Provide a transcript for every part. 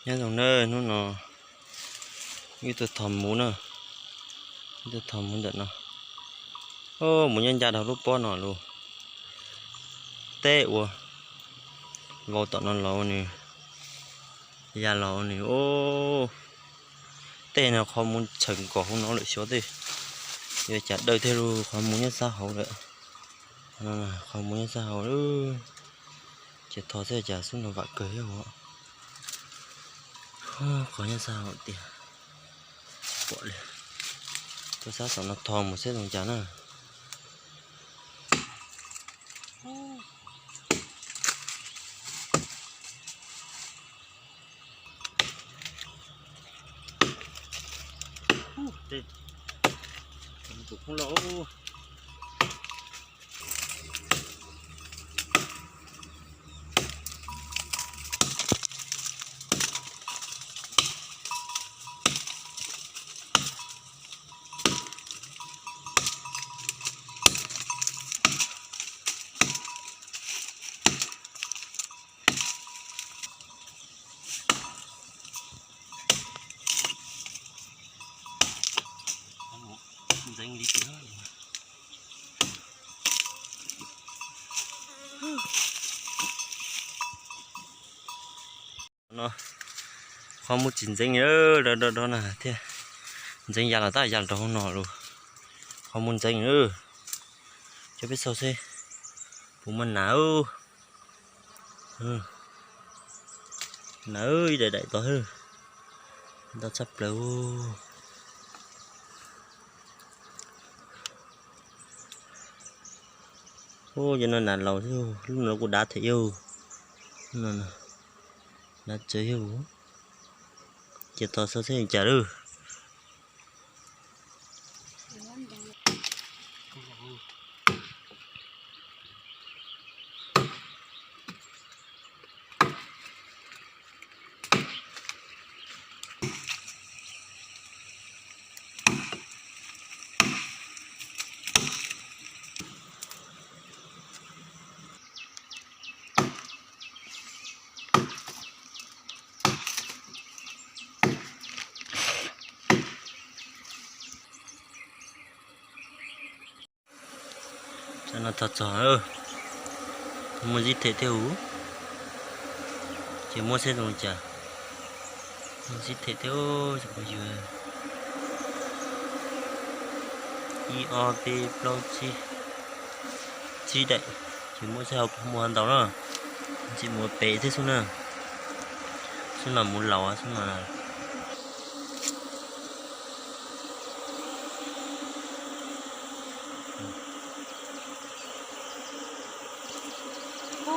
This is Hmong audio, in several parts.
Nyob zoo na, hnub no wb tuaj thov muv na, wb tuaj thov muv ntawm no. Muv nyob ncaj dhau lub pob no lus. Teb ua vau tom no los nws ya los nws, o, tej no qhov muv tshawm nkaus hauv no lawm xyov tej, yuav cas dawj thiaj lug qhov muv nyob sab hauv lawm. Qhov muv nyob sab hauv lawm, ces thov xwb cas xub no vam kawg thiab os. Qhov nyob sab hauv tiag, pom li. Tuaj sab saum no thov mus seb zoo cas na. Ntxeev li tiag. No, qhov muv tsis ntxeev, do do na thiab. Ntxeev ya los tab ya los rau hauv no lus. Qhov muv ntxeev lawm. Cov peb xauj seb puas muaj nas. Nas ib daim daim tod, ntau tshaj plaws. Ub, cov no nas laus, lub no kuj dav thiab yog. Dav tsawv yog. Ces tos xauj seb cas lawm. Tam no thov txog, muaj zib them thiab hauv. Ces muab seb zoo li cas. Muaj zib them thiab, phooj ywg. Ib ob peb plaub tsib, tsib daim. Ces muab seb ho puas muaj ntau na. Tsis muaj pem thiab xwb na. Xwb no muv laus xwb no.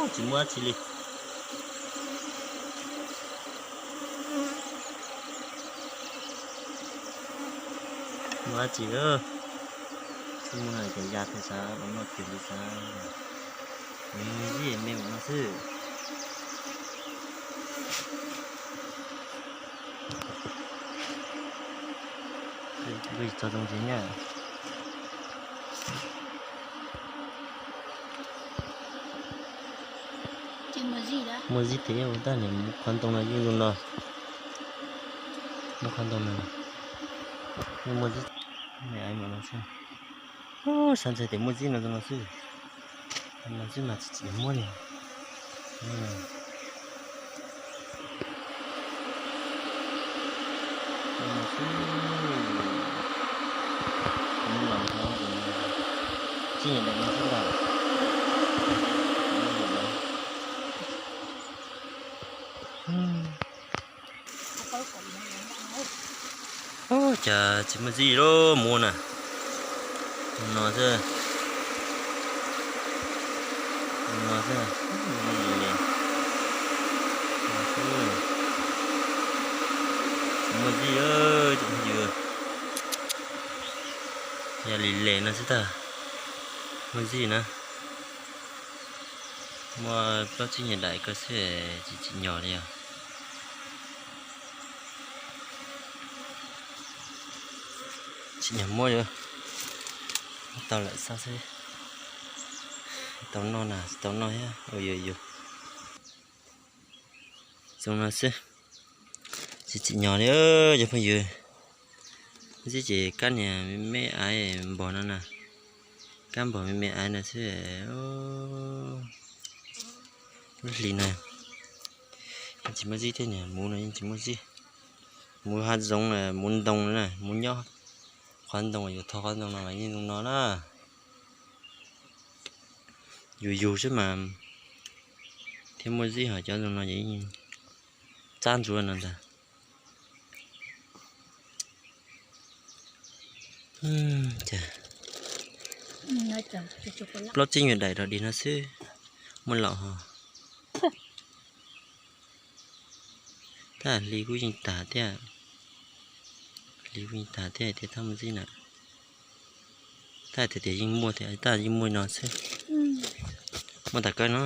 Tsis muaj dab tsi li. Muaj dab tsi, xwb muaj no ces ya thiaj xav ua noj kiag li xav. Nws zib me no xwb. Txog zoo tsev na. Muaj zib thiab, tab sis muaj qhov ntoo no yeej zoo no. Muaj qhov ntoo no, yeej muaj zib. Xav ntshai tias muaj zib no zoo no xwb. No xwb mas tsis tsis muab li. Muab los, tsib nyuag daim no xwb ntag. Cas tsis muaj zib lub muv na. No xwb. No xwb. Tsis muaj zib, yog li les no xwb tag. Muaj zib na. Muaj plaub tsib nyuag daim ko xwb, tsis tsim nyog li os. Tsim nyog muab yuav tau lawm xwb xwb. Tau noj na, tsis tau noj thiab. Ua yuav yus. Zoo no xwb. Tsis tsim nyog li, cov phooj ywg. Ntxib ces kab niag me me aiv npog no na, kab npog me me aiv no xwb. Lub hlis no yeej tsis muaj ntxib thiab, niag muv no yeej tsis muaj ntxib. Muv hav zoov, muv ntoo na, muv nyob qhov ntoo, yuav thov qhov ntoo no mas yeej zoo no na. Yus yug xwb mas thiaj muaj ntxib, ho cov zoo no ces yeej txab ntsuav no ntag. Plaub txib nyuag daim rau dig no xwb, muaj laum ho. Tab hli kuj yeej tag thiab, hli kuj yeej tag thiab tias txhob muaj ntxib na. Tab tias tias yeej muaj thiab, tab yeej muaj no xwb. Muaj tag kawg no.